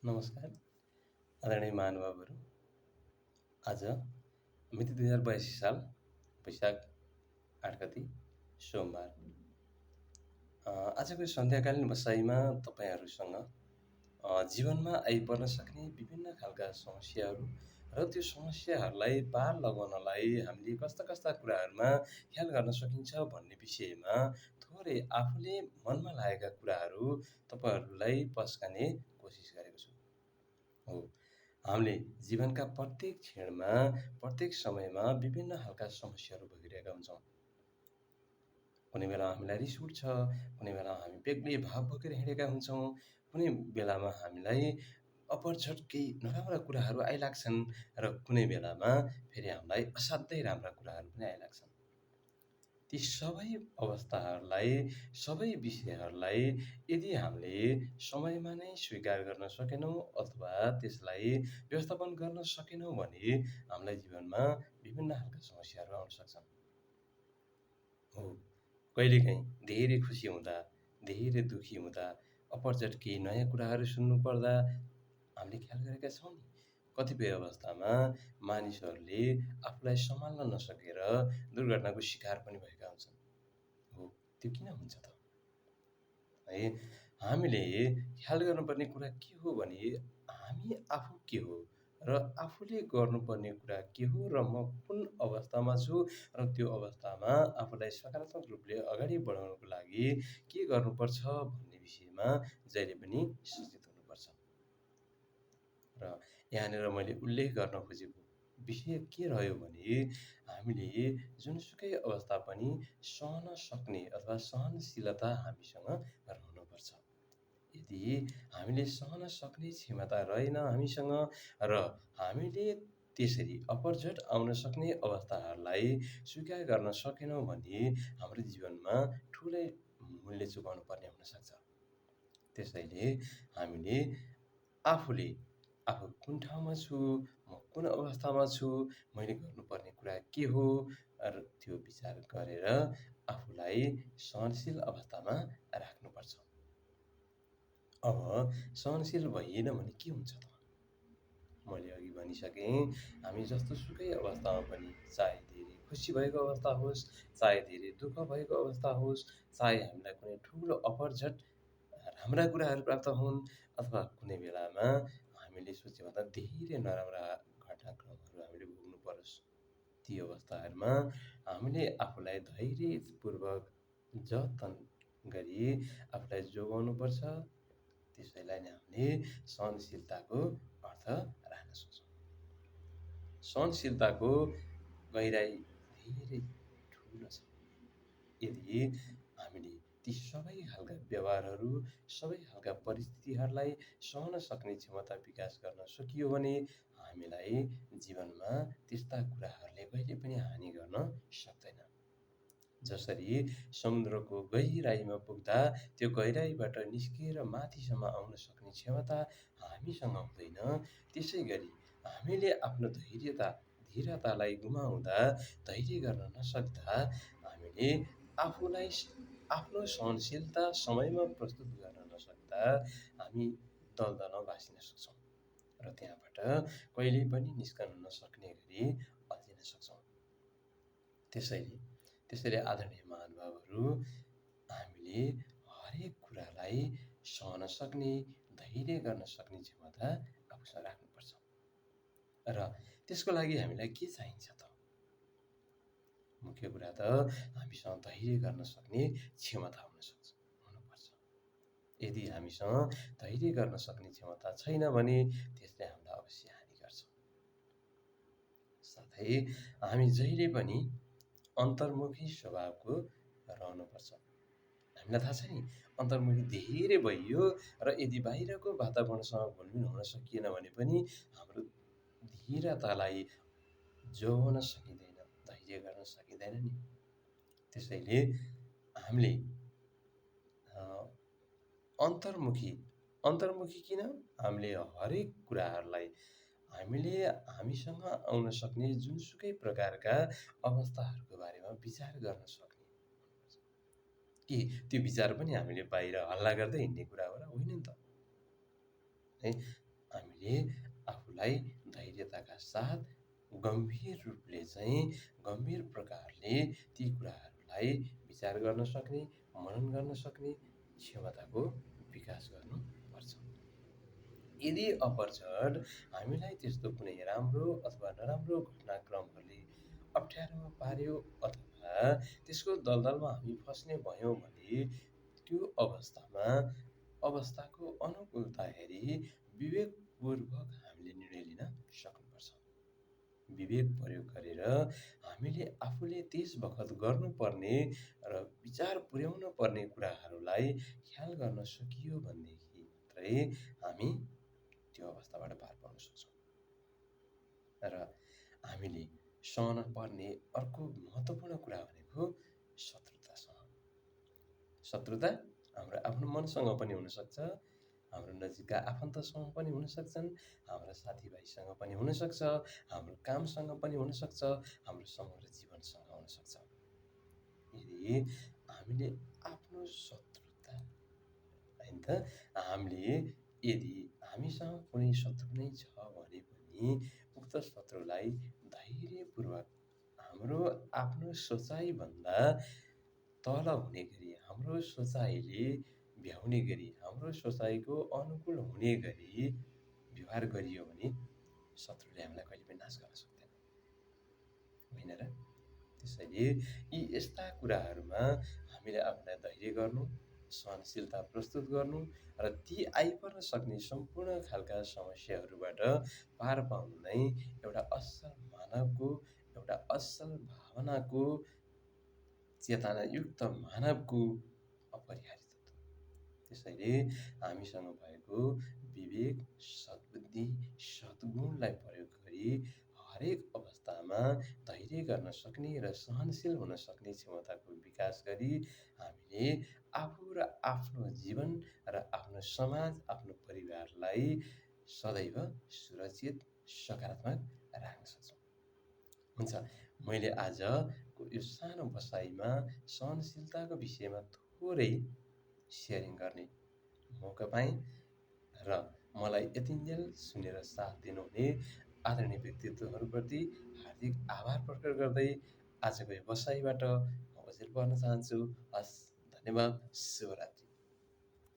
नमस्कार आदरणीय महानुभावहरू। आज मिति 2082 साल वैशाख 8 गते सोमबार। आजको सन्ध्याकालीन बसाइमा तपाईहरूसँग जीवनमा आइपर्न सक्ने विभिन्न खालका समस्याहरू र त्यो समस्याहरूलाई पार लगाउनलाई हामीले कस्ता कस्ता कुराहरूमा ख्याल गर्न सकिन्छ भन्ने विषयमा थोरै आफूले मनमा लागेका कुराहरू तपाईहरूलाई पस्काने कोसिस गरेको छु। हो, हामीले जीवनका प्रत्येक क्षणमा प्रत्येक समयमा विभिन्न खालका समस्याहरू भोगिरहेका हुन्छौँ। कुनै बेला हामीलाई रिस उठ्छ, कुनै बेला हामी बेग्लै भाव बोकेर हिँडेका हुन्छौँ, कुनै बेलामा हामीलाई अपरझट केही नराम्रा कुराहरू आइलाग्छन् र कुनै बेलामा फेरि हामीलाई असाध्यै राम्रा कुराहरू पनि आइलाग्छन्। ती सबै अवस्थाहरूलाई, सबै विषयहरूलाई यदि हामीले समयमा नै स्वीकार गर्न सकेनौँ अथवा त्यसलाई व्यवस्थापन गर्न सकेनौँ भने हामीलाई जीवनमा विभिन्न खालका समस्याहरू आउन सक्छन्। हो, कहिलेकाहीँ धेरै खुसी हुँदा, धेरै दुःखी हुँदा, अपरझट केही नयाँ कुराहरू सुन्नु पर्दा हामीले ख्याल गरेका छौँ नि, कतिपय अवस्थामा मानिसहरूले आफूलाई सम्हाल्न नसकेर दुर्घटनाको शिकार पनि भएका हुन्छन्। हो, त्यो किन हुन्छ त? है, हामीले ख्याल गर्नुपर्ने कुरा के हो भने हामी आफू के हो र आफूले गर्नुपर्ने कुरा के हो र म कुन अवस्थामा छु र त्यो अवस्थामा आफूलाई सकारात्मक रूपले अगाडि बढाउनको लागि के गर्नुपर्छ भन्ने विषयमा जहिले पनि सचेत हुनुपर्छ। र यहाँनिर मैले उल्लेख गर्न खोजेको विषय के रह्यो भने हामीले जुनसुकै अवस्था पनि सहन सक्ने अथवा सहनशीलता हामीसँग रहनुपर्छ। यदि हामीले सहन सक्ने क्षमता रहेन हामीसँग र हामीले त्यसरी अपरझट आउन सक्ने अवस्थाहरूलाई स्वीकार गर्न सकेनौँ भने हाम्रो जीवनमा ठुलै मूल्य चुकाउनु पर्ने हुन सक्छ। त्यसैले हामीले आफूले आफू कुन ठाउँमा छु, म कुन अवस्थामा छु, मैले गर्नुपर्ने कुरा के हो र त्यो विचार गरेर आफूलाई सहनशील अवस्थामा राख्नुपर्छ। अब सहनशील भइएन भने के हुन्छ त? मैले अघि भनिसकेँ, हामी जस्तोसुकै अवस्थामा पनि, चाहे धेरै खुसी भएको अवस्था होस्, चाहे धेरै दुःख भएको अवस्था होस्, चाहे हामीलाई कुनै ठुलो अपरझट राम्रा कुराहरू प्राप्त हुन् अथवा कुनै बेलामा हामीले सोचेभन्दा धेरै नराम्रा घटनाक्रमहरू हामीले भोग्नु परोस्, ती अवस्थाहरूमा हामीले आफूलाई धैर्यपूर्वक जतन गरी आफूलाई जोगाउनुपर्छ। त्यसैलाई नै हामीले सहनशीलताको अर्थ राख्न सक्छौँ। सहनशीलताको गहिराई धेरै ठुलो छ। यदि हामीले ती सबै खालका व्यवहारहरू, सबै खालका परिस्थितिहरूलाई सहन सक्ने क्षमता विकास गर्न सकियो भने हामीलाई जीवनमा त्यस्ता कुराहरूले कहिले पनि हानि गर्न सक्दैन। जसरी समुद्रको गहिराइमा पुग्दा त्यो गहिराइबाट निस्किएर माथिसम्म आउन सक्ने क्षमता हामीसँग हुँदैन, त्यसै गरी हामीले आफ्नो धीरतालाई गुमाउँदा, धैर्य गर्न नसक्दा हामीले आफूलाई आफ्नो सहनशीलता समयमा प्रस्तुत गर्न नसक्दा हामी दलदलमा भासिन सक्छौँ र त्यहाँबाट कहिल्यै पनि निस्कन नसक्ने गरी अल्झिन सक्छौँ। त्यसैले आदरणीय महानुभावहरू, हामीले हरेक कुरालाई सहन सक्ने, धैर्य गर्न सक्ने क्षमता आफूसँग राख्नुपर्छ। र त्यसको लागि हामीलाई के चाहिन्छ त? मुख्य कुरा त हामीसँग धैर्य गर्न सक्ने क्षमता हुनुपर्छ। यदि हामीसँग धैर्य गर्न सक्ने क्षमता छैन भने त्यसले हामीलाई अवश्य हानि गर्छ। साथै हामी जहिले पनि अन्तर्मुखी स्वभावको रहनुपर्छ। हामीलाई थाहा छ नि, अन्तर्मुखी धेरै भइयो र यदि बाहिरको वातावरणसँग घुलमिल हुन सकिएन भने पनि हाम्रो धीरतालाई जोगाउन सकिँदैन, धैर्य गर्न सकिँदैन नि। त्यसैले हामीले अन्तर्मुखी किन? हामीले हरेक कुराहरूलाई हामीसँग आउन सक्ने जुनसुकै प्रकारका अवस्थाहरूको बारेमा विचार गर्न सक्ने हुनुपर्छ। कि त्यो विचार पनि हामीले बाहिर हल्ला गर्दै हिँड्ने कुरा हो र होइन नि त? है, हामीले आफूलाई धैर्यताका साथ गम्भीर रूपले चाहिँ गम्भीर प्रकारले ती कुराहरूलाई विचार गर्न सक्ने, मनन गर्न सक्ने क्षमताको विकास गर्नुपर्छ। यदि अपरझट हामीलाई त्यस्तो कुनै राम्रो अथवा नराम्रो घटनाक्रमहरूले अप्ठ्यारोमा पार्यो अथवा त्यसको दलदलमा हामी फस्ने भयौँ भने त्यो अवस्थाको अनुकूलता हेरी विवेकपूर्वक हामीले निर्णय लिन सक्नुपर्छ। विवेक प्रयोग गरेर हामीले आफूले त्यस बखत गर्नुपर्ने र विचार पुर्याउन पर्ने कुराहरूलाई ख्याल गर्न सकियो भनेदेखि मात्रै हामी त्यो अवस्थाबाट पार पाउन सक्छौँ। र हामीले सहन पर्ने अर्को महत्त्वपूर्ण कुरा भनेको शत्रुतासँग। शत्रुता हाम्रो आफ्नो मनसँग पनि हुनसक्छ, हाम्रो नजिकका आफन्तसँग पनि हुनसक्छन्, हाम्रा साथीभाइसँग पनि हुनसक्छ, हाम्रो कामसँग पनि हुनसक्छ, हाम्रो समग्र जीवनसँग हुनसक्छ। यदि हामीले आफ्नो शत्रुता होइन त यदि हामीसँग कुनै शत्रु नै छ भने पनि उक्त शत्रुलाई धैर्यपूर्वक हाम्रो आफ्नो सोचाइभन्दा तल हुने गरी, हाम्रो सोचाइले भ्याउने गरी, हाम्रो सोचाइको अनुकूल हुने गरी व्यवहार गरियो भने शत्रुले हामीलाई कहिले पनि नाश गर्न सक्दैन, होइन र? त्यसैले यी यस्ता कुराहरूमा हामीले आफूलाई धैर्य गर्नु, सहनशीलता प्रस्तुत गर्नु र ती आइपर्न सक्ने सम्पूर्ण खालका समस्याहरूबाट पार पाउनु नै एउटा असल मानवको, एउटा असल भावनाको, चेतनायुक्त मानवको अपरिहार्य तत्त्व। त्यसैले हामीसँग भएको विवेक, सद्बुद्धि, सद्गुणलाई प्रयोग गरी हरेक अवस्थामा धैर्य गर्न सक्ने र सहनशील हुन सक्ने क्षमताको विकास गरी हामीले आफू र आफ्नो जीवन र आफ्नो समाज, आफ्नो परिवारलाई सदैव सुरक्षित, सकारात्मक राख्न सक्छौँ। हुन्छ, मैले आजको यो सानो बसाइमा सहनशीलताको विषयमा थोरै सेयरिङ गर्ने मौका पाएँ र मलाई यतिन्जेल सुनेर साथ दिनुहुने आदरणीय व्यक्तित्वहरूप्रति हार्दिक आभार प्रकट गर्दै आजको यो बसाइबाट म ओझेल पर्न चाहन्छु। हस्, धन्यवाद, शुभरात्रि।